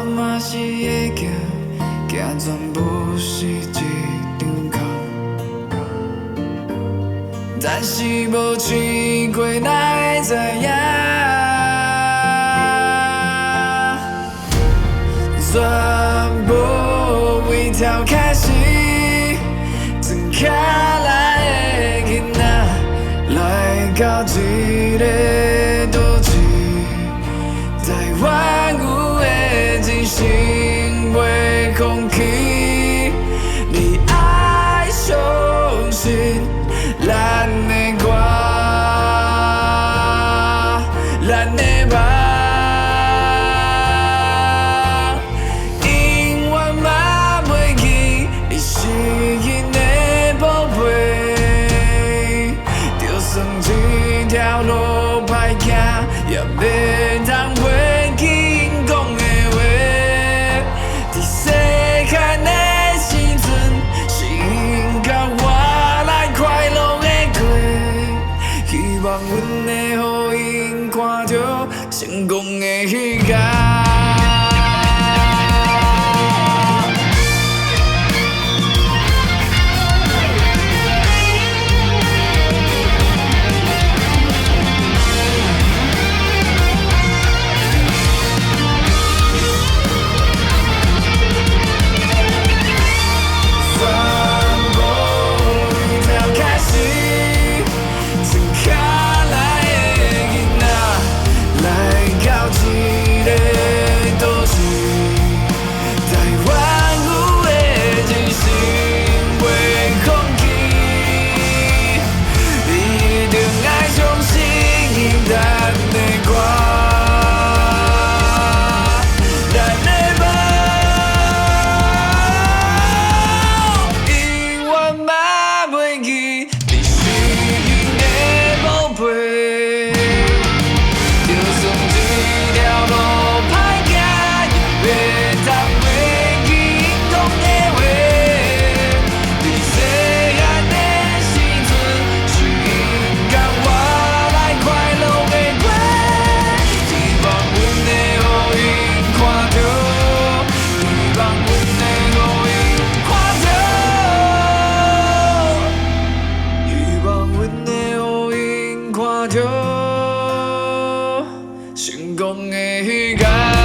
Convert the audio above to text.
嘛是會驚，驚全部是一場空。但是無試過，哪會知影？全部為頭開始，庄跤來的囡仔，來到這个都市，台灣有的人生袂放棄，你愛相信咱的歌，咱的夢。永遠嘛袂記，你是𪜶的寶貝。就算這條路歹行，也袂通袂記𪜶講的話。佇細漢的時陣，是𪜶教我來快樂的過。希望阮會予𪜶看著成功的彼天。全部為頭開始，庄跤來的囡仔，來到這个都市，台灣有的人生袂放棄，你一定愛相信咱的歌，咱的夢。永遠嘛袂記，你是𪜶的寶貝。就算這條路歹行，也袂通袂記𪜶講的話。佇細漢的時陣，是𪜶教我來快樂的過。希望阮會予𪜶看著，希望阮會予𪜶看著，希望阮會予𪜶看著成功的彼天。